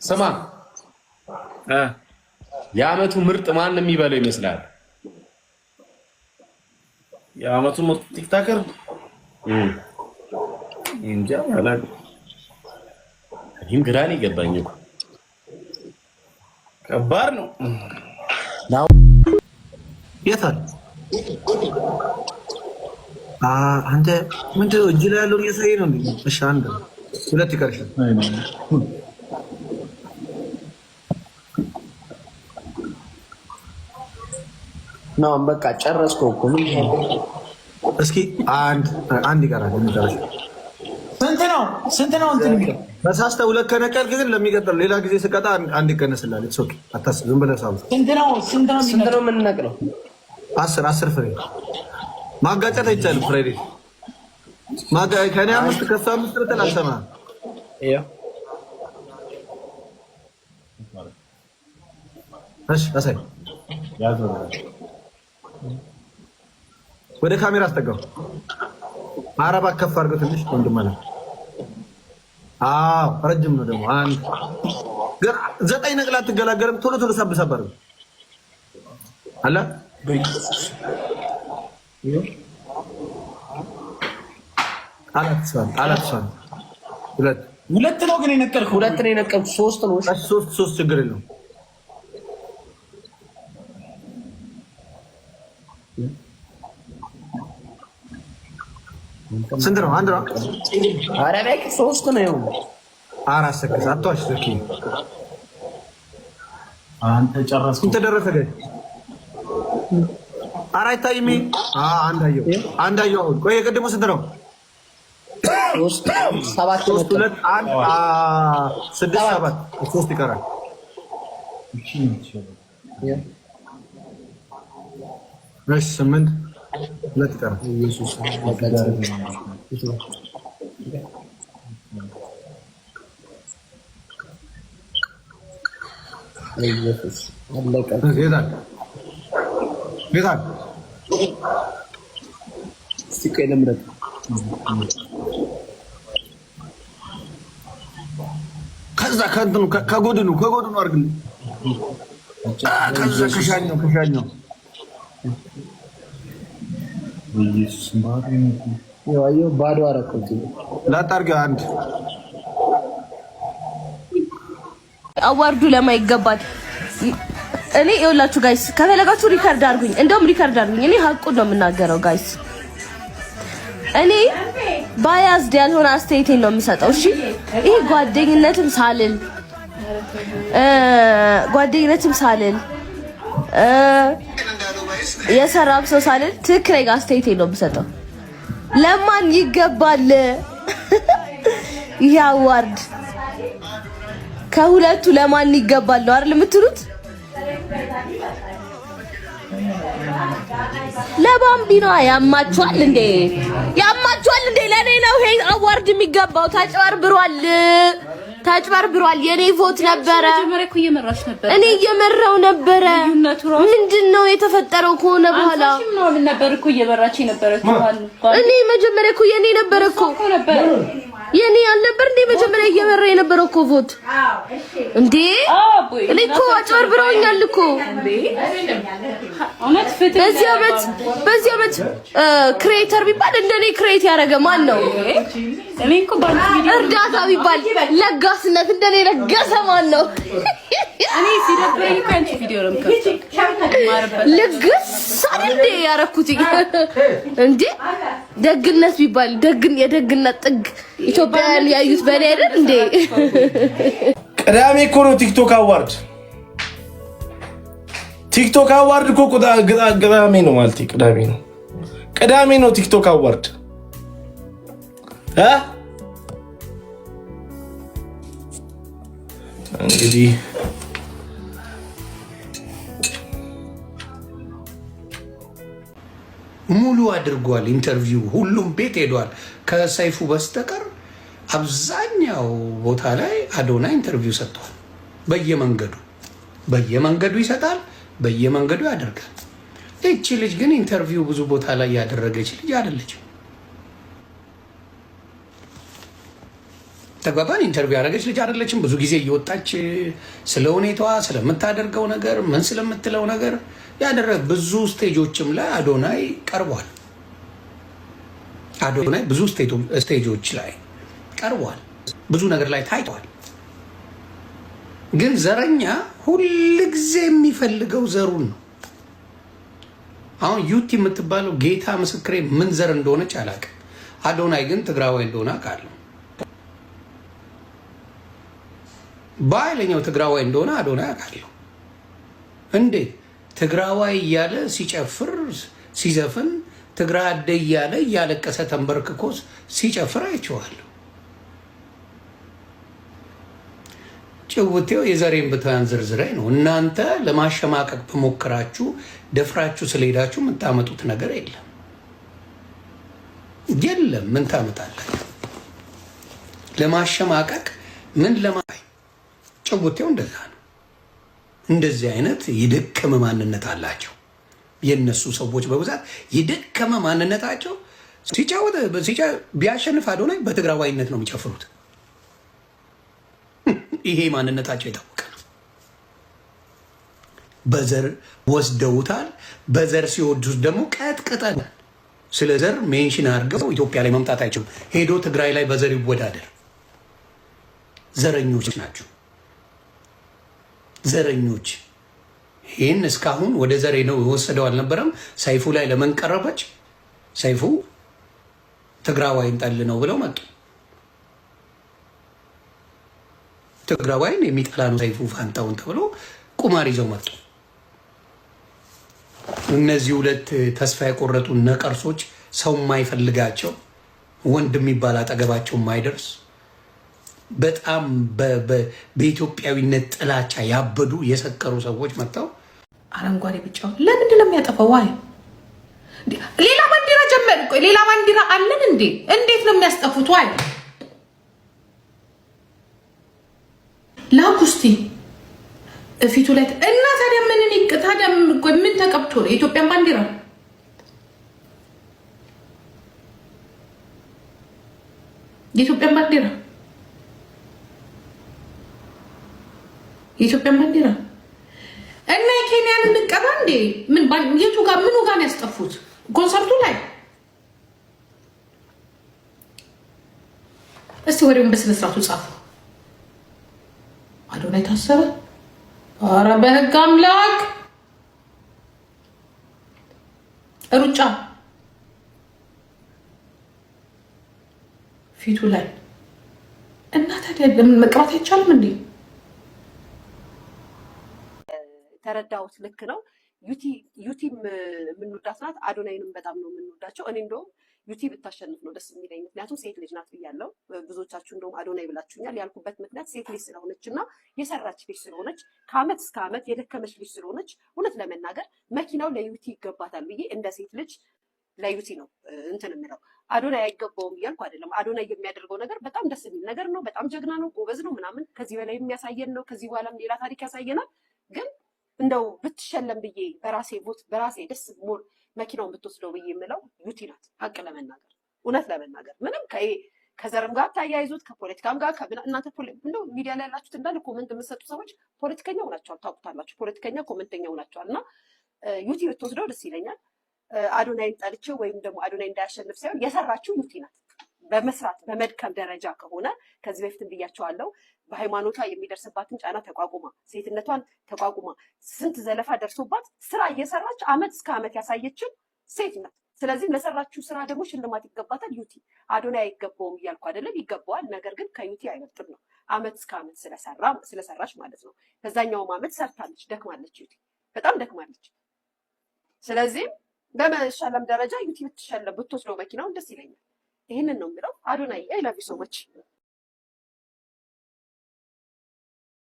ስማ፣ የአመቱ ምርጥ ማን የሚበለው ይመስላል? የአመቱ ምርጥ TikToker እንጃ አላውቅም። እኔም ግራ ነው የገባኝ እኮ። ከባድ ነው። የታል አንተ? ምንድን ነው እጅ ላይ ያለውን እያሳየ ነው? እሺ አንድ ሁለት ይቀርሻል። ነው በቃ ጨረስኩ እኮ። ምን? እስኪ አንድ አንድ ይቀራል። የመጨረሻ። ስንት ነው? ስንት ነው እንትን የሚለው? ተሳስተህ ሁለት ከነቀልክ ግን ለሚቀጥለው ሌላ ጊዜ ስቀጣ አንድ ይቀነስልሃል። It's okay፣ አታስብ። ዝም ብለህ ሳቡ። ስንት ነው? ስንት ነው? ስንት ነው የምንነቅለው? 10 10 ፍሬ። ማጋጨት አይቻልም። ፍሬ ከኔ አምስት ከሱ አምስት ልትል አልሰማህም። እሺ አሳይ። ወደ ካሜራ አስጠጋው። አረባ ከፍ አድርገው ትንሽ ወንድም አለ። አዎ ረጅም ነው ደግሞ። አንድ ግን ዘጠኝ ነቅላ አትገላገልም። ቶሎ ቶሎ ሳብ ሳብ አድርገው አለ። ጣላት እሷን፣ ጣላት እሷን። ሁለት። ሁለት ነው ግን የነቀልኩት። ሁለት ነው የነቀልኩት። ሶስት ነው። ሶስት ሶስት ችግር የለውም። ስንት ነው? አንድ ነው። ኧረ በቃ ሶስት ነው። ይኸው። አራት ሰከስ አትዋሽ። ዘኪ። አንተ ጨረስኩ። ስንት ደረሰ? ገ ኧረ አይታይም። አንድ አየሁ፣ አንድ አየሁ። አሁን ቆይ፣ የቅድሙ ስንት ነው? ሶስት ሰባት። ሶስት፣ ሁለት፣ አንድ፣ ስድስት፣ ሰባት። ሶስት ይቀራል። እሺ ስምንት፣ ሁለት ይቀራል። ኢየሱስ። ኢየሱስ አለቀ። የታል? የታል? እስቲ ቆይ ልምረጥ። ከዛ ከእንትኑ ከጎድኑ አድርግልኝ። ከዛ ከሻኛው ከሻኛው። አየሁ፣ ባዶ አደረኩት። ላጣርገው አንድ። Award ኡ ለማይገባል እኔ ይኸውላችሁ guys፣ ከፈለጋችሁ record አድርጉኝ። እንደውም record አድርጉኝ። እኔ ሀቁን ነው የምናገረው guys። እኔ biased ያልሆነ አስተያየቴን ነው የምሰጠው። እሺ ይሄ ጓደኝነትም ሳልል የሰራም ሰው ሳልል ትክክለኛ አስተያየቴን ነው የምሰጠው። ለማን ይገባል ይሄ award? ከሁለቱ ለማን ይገባል ነው አይደል የምትሉት? ለባምቢ ነው። ያማችኋል እንዴ? ያማችኋል እንዴ? ለኔ ነው ይሄ award የሚገባው። ተጭበርብሯል፣ ተጭበርብሯል። የኔ vote ነበረ። መጀመሪያ እኮ እየመራሽ ነበር። እኔ እየመራው ነበረ። ልዩነቱ ራሱ ምንድን ነው የተፈጠረው ከሆነ በኋላ? 50,000 ምናምን ነበር እኮ እየመራች የነበረችው። እኔ መጀመሪያ እኮ የኔ ነበረ እኮ። እኮ ነበር። የኔ አልነበር እንዴ? መጀመሪያ እየመራ የነበረው እኮ vote እንዴ? እኔ እኮ አጭበርብረውኛል እኮ። እውነት ፍትህ በዚህ አመት creator ቢባል እንደኔ create ያደረገ ማን ነው? እኔ እኮ ባንክ ቪዲዮ እርዳታ ቢባል ለጋስነት እንደኔ ለገሰ ማን ነው? እኔ ሲደብረኝ እኮ ያንቺ ቪዲዮ ነው የምከፍተው። ማርበት ልግስ አይደል እንዴ ያረኩት እንዴ? ደግነት ቢባል ደግን የደግነት ጥግ ኢትዮጵያውያን ያዩት በኔ አይደል እንዴ? ቅዳሜ እኮ ነው TikTok award። TikTok award እኮ ቅዳሜ ነው ማለት ቅዳሜ ነው። ቅዳሜ ነው TikTok award እ እንግዲህ ሙሉ አድርጓል። Interview ሁሉም ቤት ሄዷል ከሰይፉ በስተቀር አብዛኛው ቦታ ላይ አዶናይ interview ሰጥቷል። በየመንገዱ በየመንገዱ ይሰጣል፣ በየመንገዱ ያደርጋል። ይቺ ልጅ ግን interview ብዙ ቦታ ላይ ያደረገች ልጅ አይደለችም። ተግባባን። Interview ያደረገች ልጅ አይደለችም። ብዙ ጊዜ እየወጣች ስለ ሁኔታዋ፣ ስለምታደርገው ነገር፣ ምን ስለምትለው ነገር ያደረገ ብዙ stage ኦችም ላይ አዶናይ ቀርቧል። አዶናይ ብዙ stage ኦች ላይ ቀርቧል። ብዙ ነገር ላይ ታይቷል። ግን ዘረኛ ሁልጊዜ የሚፈልገው ዘሩን ነው። አሁን ዩቲ የምትባለው ጌታ ምስክሬ ምን ዘር እንደሆነች አላውቅም። አዶናይ ግን ትግራዋይ እንደሆነ አውቃለሁ። በኃይለኛው ትግራዋይ እንደሆነ አዶናይ አውቃለሁ። እንዴት ትግራዋይ እያለ ሲጨፍር ሲዘፍን፣ ትግራይ አደ እያለ እያለቀሰ ተንበርክኮ ሲጨፍር አይቼዋለሁ። ጭውቴው የዘሬን ብትያን ዝርዝራይ ነው። እናንተ ለማሸማቀቅ በሞክራችሁ ደፍራችሁ ስለሄዳችሁ የምታመጡት ነገር የለም የለም። ምን ታመጣላችሁ? ለማሸማቀቅ ምን ለማ ጭውቴው እንደዛ ነው። እንደዚህ አይነት የደከመ ማንነት አላቸው የነሱ ሰዎች በብዛት የደከመ ማንነታቸው ሲጫወት ቢያሸንፍ አዶናይ በትግራዋይነት ነው የሚጨፍሩት። ይሄ ማንነታቸው የታወቀ ነው። በዘር ወስደውታል። በዘር ሲወዱት ደግሞ ቀጥቅጠን ስለ ዘር mention አድርገው ኢትዮጵያ ላይ መምጣት አይችሉም። ሄዶ ትግራይ ላይ በዘር ይወዳደር። ዘረኞች ናቸው። ዘረኞች ይህን እስካሁን ወደ ዘሬ ነው የወሰደው አልነበረም። ሰይፉ ላይ ለምን ቀረበች? ሰይፉ ትግራዋይን ጠል ነው ብለው መጡ። ትግራዋይን የሚጠላ ነው ሰይፉ ፋንታውን ተብሎ ቁማር ይዘው መጡ። እነዚህ ሁለት ተስፋ የቆረጡ ነቀርሶች፣ ሰው የማይፈልጋቸው፣ ወንድ የሚባል አጠገባቸው የማይደርስ፣ በጣም በኢትዮጵያዊነት ጥላቻ ያበዱ የሰከሩ ሰዎች መጥተው አረንጓዴ ቢጫውን ለምንድን ነው የሚያጠፋው? Why ሌላ ባንዲራ ጀመር። ሌላ ባንዲራ አለን እንዴ? እንዴት ነው የሚያስጠፉት? Why ላኩስቲ ፊቱ ላይ እና ታዲያ ምን ታዲያ ምን ተቀብቶ ነው የኢትዮጵያን ባንዲራ? የኢትዮጵያን ባንዲራ፣ የኢትዮጵያን ባንዲራ እና የኬንያን እንቀባ እንዴ? ምን የቱ ጋር ምኑ ጋር ነው ያስጠፉት? ኮንሰርቱ ላይ እስቲ ወሬውን በስነ ስርዓቱ ጻፉ። አዶናይ ታሰረ። ኧረ በህግ አምላክ፣ ሩጫ ፊቱ ላይ እና ታዲያ ለምን መቅባት አይቻልም እንዴ? ተረዳሁት። ልክ ነው። ዩቲም የምንወዳት ናት። አዶናይንም በጣም ነው የምንወዳቸው። እኔ እንደውም ዩቲ ብታሸንፍ ነው ደስ የሚለኝ፣ ምክንያቱም ሴት ልጅ ናት ብያለሁ። ብዙዎቻችሁ እንደውም አዶናይ ብላችሁኛል። ያልኩበት ምክንያት ሴት ልጅ ስለሆነች እና የሰራች ልጅ ስለሆነች፣ ከአመት እስከ አመት የደከመች ልጅ ስለሆነች፣ እውነት ለመናገር መኪናው ለዩቲ ይገባታል ብዬ እንደ ሴት ልጅ ለዩቲ ነው እንትን የምለው። አዶናይ አይገባውም እያልኩ አይደለም። አዶናይ የሚያደርገው ነገር በጣም ደስ የሚል ነገር ነው። በጣም ጀግና ነው፣ ጎበዝ ነው ምናምን። ከዚህ በላይ የሚያሳየን ነው። ከዚህ በኋላም ሌላ ታሪክ ያሳየናል። ግን እንደው ብትሸለም ብዬ በራሴ vote በራሴ ደስ more መኪናውን ብትወስደው ብዬ የምለው ዩቲ ናት። ሀቅ ለመናገር፣ እውነት ለመናገር ምንም ከዘርም ጋር ታያይዙት ከፖለቲካም ጋር እናንተ እንደው ሚዲያ ላይ ያላችሁት እንዳለ comment የምትሰጡ ሰዎች ፖለቲከኛ ሆናችኋል፣ ታውቁታላችሁ። ፖለቲከኛ comment ተኛ ሆናችኋል። እና ዩቲ ብትወስደው ደስ ይለኛል። አዶናይን ጠልቼው ወይም ደግሞ አዶናይ እንዳያሸንፍ ሳይሆን የሰራችው ዩቲ ናት። በመስራት በመድከም ደረጃ ከሆነ ከዚህ በፊትም ብያቸዋለሁ። በሃይማኖቷ የሚደርስባትን ጫና ተቋቁማ፣ ሴትነቷን ተቋቁማ፣ ስንት ዘለፋ ደርሶባት ስራ እየሰራች አመት እስከ አመት ያሳየችን ሴት ናት። ስለዚህ ለሰራችው ስራ ደግሞ ሽልማት ይገባታል። ዩቲ አዶናይ አይገባውም እያልኩ አይደለም፣ ይገባዋል። ነገር ግን ከዩቲ አይበልጥም ነው። አመት እስከ አመት ስለሰራች ማለት ነው። ከዛኛውም አመት ሰርታለች፣ ደክማለች። ዩቲ በጣም ደክማለች። ስለዚህም በመሸለም ደረጃ ዩቲ ብትሸለም ብትወስደው መኪናውን ደስ ይለኛል። ይህንን ነው የምለው። አዶናይ I love you so much።